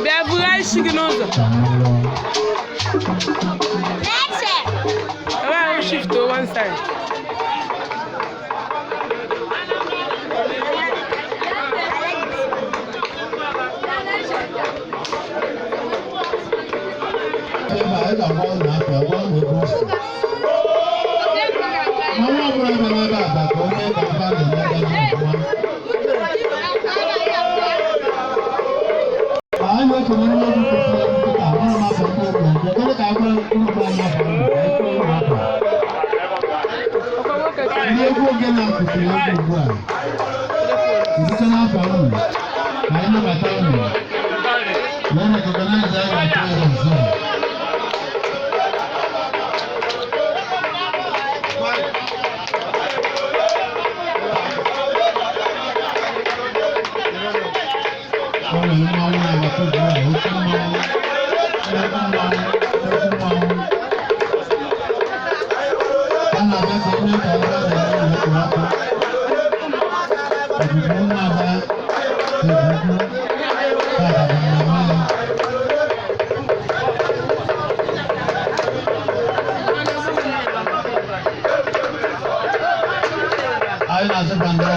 Bịa bugha isi gị n'ụzọ. Ebe ahụ shift to one side. Mmanwụ ọbụla bịara ebe a ka onye ka mba na-emega ọfụma. Anyị na-ekele ndị egwu kwesịrị nkịta mara m afọ ndị egwu nke ekele ka agwa ụlọ anyị afọ ndụ ka anyị kwuo ụlọ afọ. Ọkwa nwoke ka Ndị egwu ogene a kwụsịrị egwu ugbu a. Site n'afọ unu ka anyị nabata unu wee recognize our presence here. Ọ nwere mmanwụ na-abata ugbu a, oke mmanwụ, nnukwu mmanwụ, nnukwu mmanwụ. A na-abịa ka onye ka ebe a na-eme ụlọ ọkụ. Ogige ụmụ Aba Egwugwu tata bụ mmemme ya. Anyị na-asịkwa nnọọ.